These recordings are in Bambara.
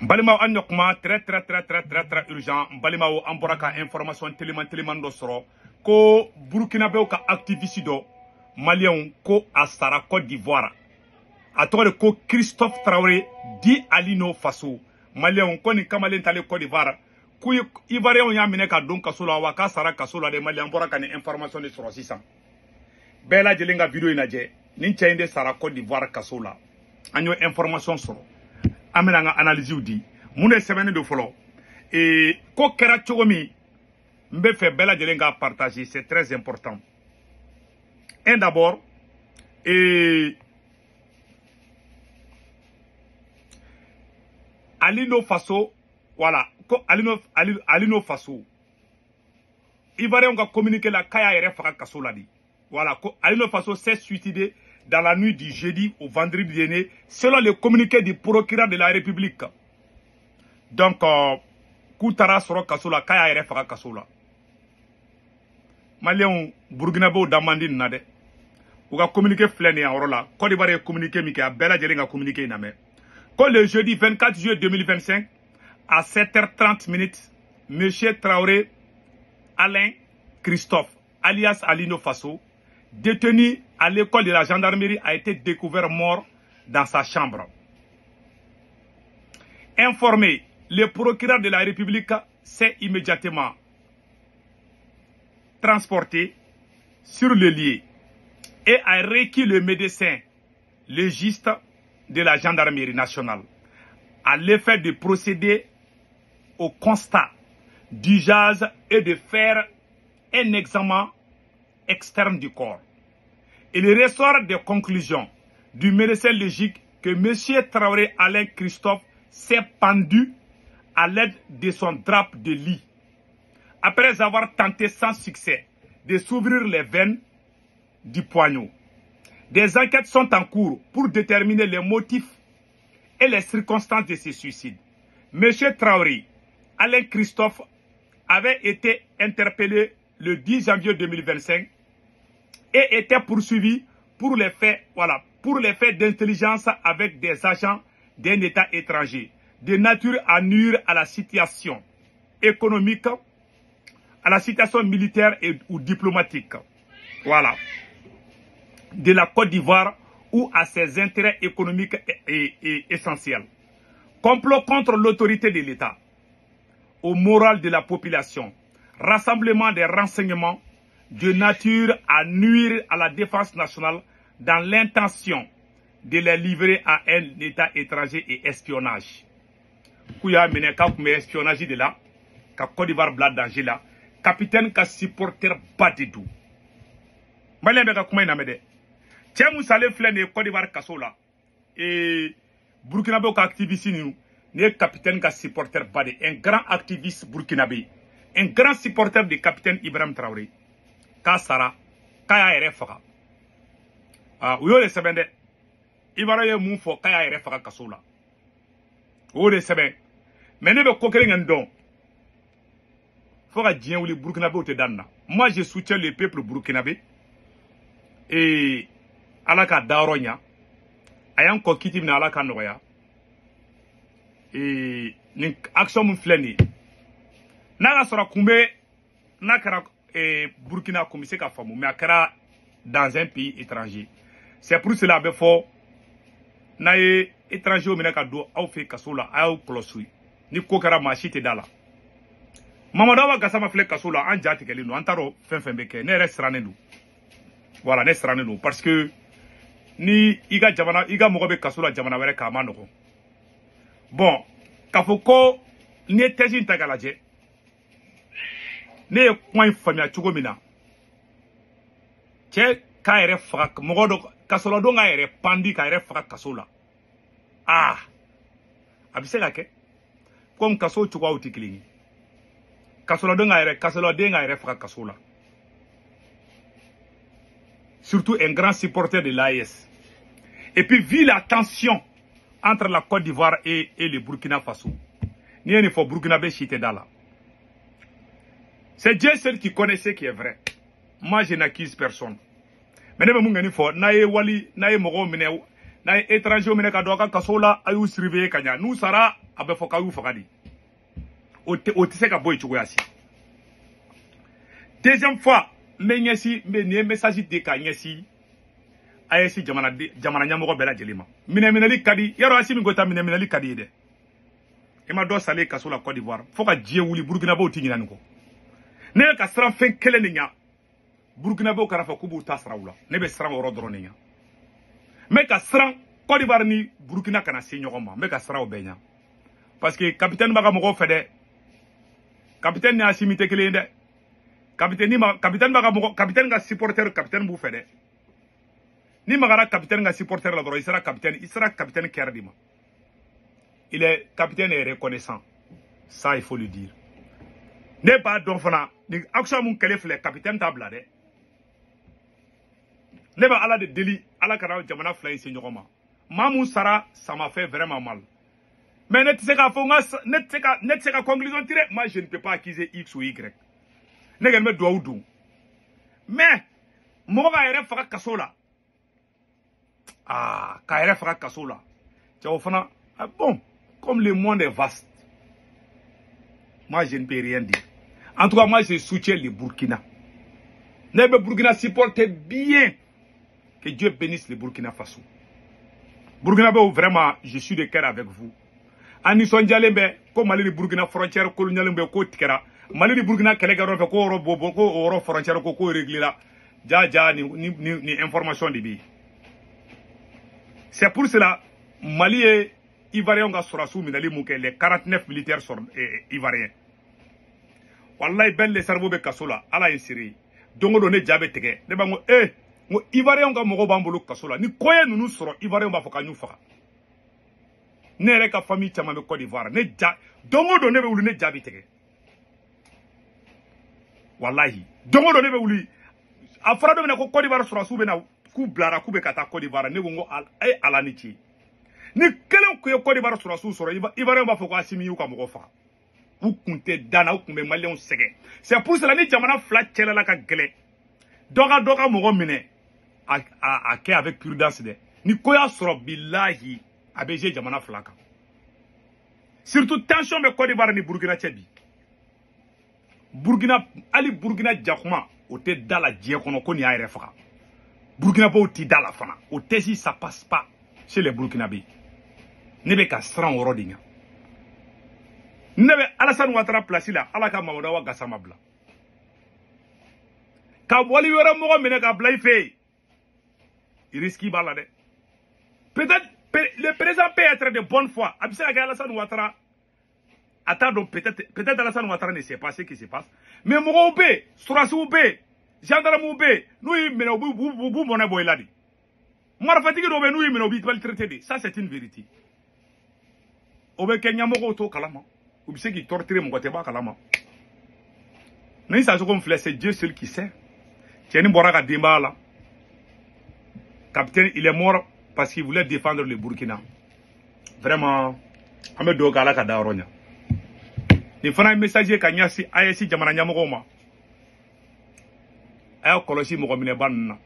Balimaw an ɲɔ kuma très très très très très très urgent. Balimaw an bɔra ka information teliman teliman dɔ sɔrɔ ko Burkinabéw ka activiste dɔ maliyɛnw ko a sara Côte d'Ivoire. A tɔgɔ de ko Christophe Traoré dit Alino Faso. Maliyɛnw ko nin kamalen talen Côte d'Ivoire ko Ivoiriyɛnw y'a minɛ ka don kaso la wa k'a sara kaso la de. Maliyɛn bɔra ka nin information de sɔrɔ sisan. Bɛɛ lajɛlen ka vidéo in lajɛ. Nin cɛ in de sara Côte d'Ivoire kaso la. An y'o information sɔrɔ. An bɛna an ka analyse di. Mun de sɛbɛnnen don fɔlɔ? Ko kɛra cogo min, n bɛ fɛ bɛɛ lajɛlen ka partager, c'est très important. Un d'abord, Alino Faso, voilà, ko Alino Faso. Ivoirien ka communiqué la k'a y'a yɛrɛ faga kaso la de. Voilà, ko Alino Faso s'est suicidé dans la nuit du jeudi au vendredi dernier, selon le communiqué du procureur de la République. Donc, k'u taara sɔrɔ kaso la k'a y'a yɛrɛ faga kaso la. Maliyɛnw Burkinabéw da man di nin na dɛ. U ka communiqué filɛ nin ye a yɔrɔ la. Côte d'Ivoire ye communiqué min kɛ, a bɛɛ lajɛlen ka communiqué in lamɛn. Ko le jeudi 24 juillet 2025 à 7h30 minutes, Monsieur Traoré Alain Christophe, alias Alino Faso, détenu à l'école de la gendarmerie, a été découvert mort dans sa chambre. Informé, le procureur de la République s'est immédiatement transporté sur le lieu et a requis le médecin légiste de la gendarmerie nationale à l'effet de procéder au constat d'usage et de faire un examen externe du corps. Il ressort des conclusions du médecin légiste que M. Traoré Alain Christophe s'est pendu à l'aide de son drap de lit, après avoir tenté sans succès de s'ouvrir les veines du poignet. Des enquêtes sont en cours pour déterminer les motifs et les circonstances de ce suicide. M. Traoré Alain Christophe avait été interpellé le 10 janvier 2025 et était poursuivi pour les faits, voilà, pour les faits d'intelligence avec des agents d'un État étranger, de nature à nuire à la situation économique, à la situation militaire et, ou diplomatique, voilà, de la Côte d'Ivoire ou à ses intérêts économiques et essentiels. Complot contre l'autorité de l'État, au moral de la population, rassemblement des renseignements de nature à nuire à la défense nationale dans l'intention de les livrer à un État étranger et espionnage. K'u y'a minɛ k'a tun bɛ espionnage de la ka Côte d'Ivoire bila danger la. Capitaine ka supporter ba de don. Maliyɛn bɛ ka kuma in lamɛn dɛ. Cɛ mun salen filɛ nin ye Côte d'Ivoire kaso la, Burkinabéw ka activiste ninnu, nin ye capitaine ka supporter ba de, un grand activiste burkinabé, un grand supporter de capitaine Ibrahim Traoré, k'a sara k'a y'a yɛrɛ faga. U y'o de sɛbɛn dɛ. Ivoirien ye mun fɔ? K'a y'a yɛrɛ faga kaso la, o y'o de sɛbɛn. Mais ne bɛ ko kelen kɔni dɔn, fo ka diɲɛ wuli Burkinabéw tɛ da nin na. Moi, je soutiens le peuple burkinabé et Ala ka dayɔrɔ ɲa. A y'an kɔ kiti min na, Ala ka nɔgɔya. Et nin action min filɛ nin ye, n'a ka sɔrɔ kun bɛ n'a kɛra Burkina, kun bɛ se ka faamu, mais a kɛra dans un pays étranger. C'est pour cela a bɛ fɔ n'a ye étranger minɛ ka don aw fɛ kaso la, a y'aw kɔlɔsi. Ni ko kɛra, maa si tɛ da la. Mamadu Awa Gasama filɛ kaso la, an ja tigɛlen don, an t'a dɔn fɛn fɛn bɛ kɛ. Ne yɛrɛ sirannen don, voilà, ne sirannen don parce que ni i ka jamana, i ka mɔgɔ bɛ kaso la jamana wɛrɛ kan, a ma nɔgɔn. Bon, k'a fɔ ko n'i ye thèse in ta k'a lajɛ, ne ye kuma in faamuya cogo min na, cɛ k'a yɛrɛ faga, mɔgɔ dɔ kasoladon k'a yɛrɛ pandi k'a yɛrɛ faga kaso la, aa a bɛ se ka kɛ komi kaso cogoyaw tɛ kelen ye. Kasoladon k'a yɛrɛ, kasoladen k'a yɛrɛ faga kaso la, surtout un grand supporter de l'AES. Et puis, vu la tension entre la Côte d'Ivoire et le Burkina Faso, ni ye nin fɔ, Burkinabé si tɛ da la. C'est Dieu seul qui connaît ce qui est vrai. Moi, je n'accuse personne. Mais ne bɛ mun kɔni fɔ, n'a ye wali, n'a ye mɔgɔw minɛ, N'a ye étranger minɛ ka don a ka kaso la, a y'u surveiller ka ɲa. N'u sara, a bɛ fɔ k'aw y'u faga de. O tɛ se ka bɔ yen cogoya si. Deuxième fois, n bɛ ɲɛsin, n bɛ nin ye message di ka ɲɛsin AES jamana ɲɛmɔgɔ bɛɛ lajɛlen ma. Minɛminɛli ka di, yarɔ Assimi Goïta minɛminɛli ka di ye dɛ. I ma dɔ salen kaso la Côte d'Ivoire, fo ka diɲɛ wuli Burkinabéw ti ɲinɛ nin kɔ. Ne bɛ ka siran fɛn kelen de ɲa, Burkinabéw kana fɔ k'u b'u ta sara u la. Ne bɛ siran o yɔrɔ dɔrɔn de ɲa. N bɛ ka siran Côte d'Ivoire ni Burkina kana se ɲɔgɔn ma, n bɛ ka siran o bɛɛ ɲa. Parce que capitaine b'a ka mɔgɔw fɛ dɛ. Capitaine ni Assimi tɛ kelen ye dɛ. Capitaine b'a ka mɔgɔ, capitaine ka supporter, capitaine b'u fɛ dɛ. Ni magara capitaine ka supporter la dɔrɔn, i sera capitaine, i sera capitaine kɛrɛ de ma. Il est capitaine est reconnaissant. Ça, il faut le dire. Ne b'a dɔn fana, ni action mun kɛlɛ filɛ, capitaine t'a bila dɛ. Ne bɛ Ala de deli, Ala kana jamana fila in se ɲɔgɔn ma. Maa mun sara, ça m'a fait vraiment mal. Mais ne tɛ se k'a fɔ n ka, ne tɛ se ka conclusion tirer. Moi, je ne peux pas accuser X ou Y. Ne kɔni bɛ duwawu don. Mais mɔgɔ k'a yɛrɛ faga kaso la. Ah, k'a yɛrɛ faga kaso la. Cɛ o fana, ah bon, comme le monde est vaste, moi je ne peux rien dire. En tout cas, moi je soutiens le Burkina. Ne bɛ Burkina supporter bien. Que Dieu bénisse le Burkina Faso. Burkinabéw, vraiment, je suis de cœur avec vous. An nisɔndiyalen bɛ ko Mali ni Burkina frontière coloniale bɛ ko tigɛra. Mali ni Burkina kɛlɛ kɛ yɔrɔ fɛ ko yɔrɔ bɔ ko o yɔrɔ frontière ko ko réglé la. Ja ja ni information de bɛ yen. C'est pour cela Mali ye Ivoiriens ka sɔrɔdasiw minɛli mun kɛ, les 49 militaires ivoiriens. Wallahi bɛɛ le cerveau bɛ kaso la, Ala ye seere ye. Don o don ne ja bɛ tigɛ. Ne b'a ko eh, n ko Ivoiriens ka mɔgɔw b'an bolo kaso la. Ni ko ye ninnu sɔrɔ, Ivoiriens b'a fɔ k'an y'u faga. Ne yɛrɛ ka famille caman bɛ Côte d'Ivoire. Ne ja don o don ne bɛ wuli, ne ja bɛ tigɛ. Wallahi don o don ne bɛ wuli. A fɔra don min na ko Côte d'Ivoire sɔrɔdasiw bɛ na, k'u bilara k'u bɛ ka taa Côte d'Ivoire. Ne ko n ko a ye Ala ni ce. Ni kelen kun ye Côte d'Ivoire sɔrɔdasiw sɔrɔ, Ivoiriens b'a fɔ ko Assimi y'u ka mɔgɔ faga. U kun tɛ dan na, u kun bɛ Maliyɛnw sɛgɛn. C'est pour cela ni jamana fila cɛla la ka gɛlɛn, dɔ ka mɔgɔ minɛ, a kɛ avec prudence dɛ. Ni ko y'a sɔrɔ, bilahi a bɛ jouer jamana fila kan. Surtout tension bɛ Côte d'Ivoire ni Burkina cɛ bi. Burkina, hali Burkina jakuma o tɛ da la diɲɛ kɔnɔ ko nin y'a yɛrɛ faga. Burkinabéw tɛ da la fana. O tɛ si, ça passe pas chez les Burkinabés. Ne bɛ ka siran o yɔrɔ de ɲɛ. Ne bɛ Alassane Ouattara place la, Ala ka Mamadu Awa Gassama bila. Ka wali wɛrɛ mɔgɔ minɛ ka bila i fɛ yen, risque b'a la dɛ. Peut-être le président peut être de bonne foi. A bɛ se ka kɛ Alassane Ouattara a t'a dɔn, peut-être Alassane Ouattara ne sait pas ce qui se passe. Mais mɔgɔw bɛ yen, sɔrɔdasiw bɛ yen, gendarmew bɛ yen, n'u y'i minɛ u b'u mɔnɛ bɔ i la de. Marifatigi dɔw bɛ yen, n'u y'i minɛ u b'i maltraiter de. Ça c'est une vérité. O bɛ kɛ ɲɛmɔgɔw t'o kalama. U bɛ se k'i torturer, mɔgɔ tɛ bɔ a kalama. Ni Sissoko min filɛ, c'est Dieu seul qui sait. Cɛnin bɔra ka denbaya la. Capitaine, il est mort parce qu'il voulait défendre le Burkina. Vraiment, an bɛ dugawu kɛ Ala ka da yɔrɔ ɲɛ. Nin fana ye message ye ka ɲɛsin AES jamana ɲɛmɔgɔw ma. A y'a kɔlɔsi mɔgɔ minɛba ninnu na.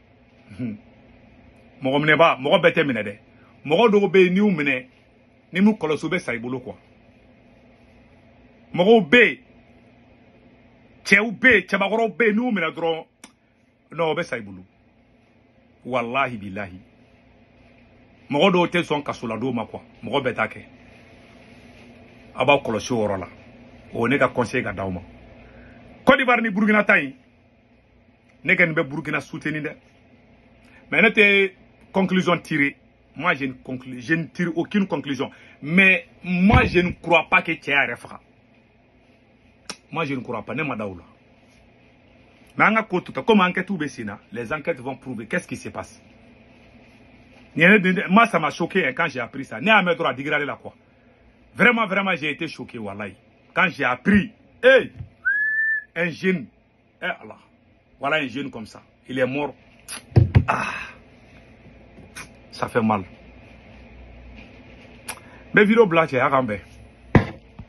Mɔgɔ minɛba, mɔgɔ bɛɛ tɛ minɛ dɛ. Mɔgɔ dɔw bɛ yen n'i y'u minɛ, ni m'u kɔlɔsi u bɛ sa i bolo quoi. Mɔgɔw bɛ yen, cɛw bɛ yen, cɛbakɔrɔw bɛ yen, n'i y'u minɛ dɔrɔn, non, o bɛ sa i bolo. Wallahi bilahi. Mɔgɔ dɔw tɛ sɔn kasoladon ma quoi. Mɔgɔ bɛɛ t'a kɛ. A b'aw kɔlɔsi o yɔrɔ la. O ne ka conseil ka d'aw ma. Côte d'Ivoire ni Burkina ta in, ne kɔni bɛ Burkina soutenir dɛ. Mais ne tɛ conclusion tirer. Moi, je ne tire aucune conclusion. Mais moi, je ne crois pas que cɛ y'a yɛrɛ faga. Moi, je ne crois pas. Ne ma da o la. Mais an ka ko to ta, comme enquête bɛ sen na, les enquêtes vont prouver qu'est-ce qui se passe. Moi, ça m'a choqué hein, quand j'ai appris ça. Ne y'a mɛn dɔrɔn a digira ne la quoi. Vraiment, vraiment, j'ai été choqué, wallahi. Quand j'ai appris, hey, un jeune, eh Allah, voilà un jeune comme ça, il est mort. Ah, ça fait mal. Mais vidéo blanche, il y a.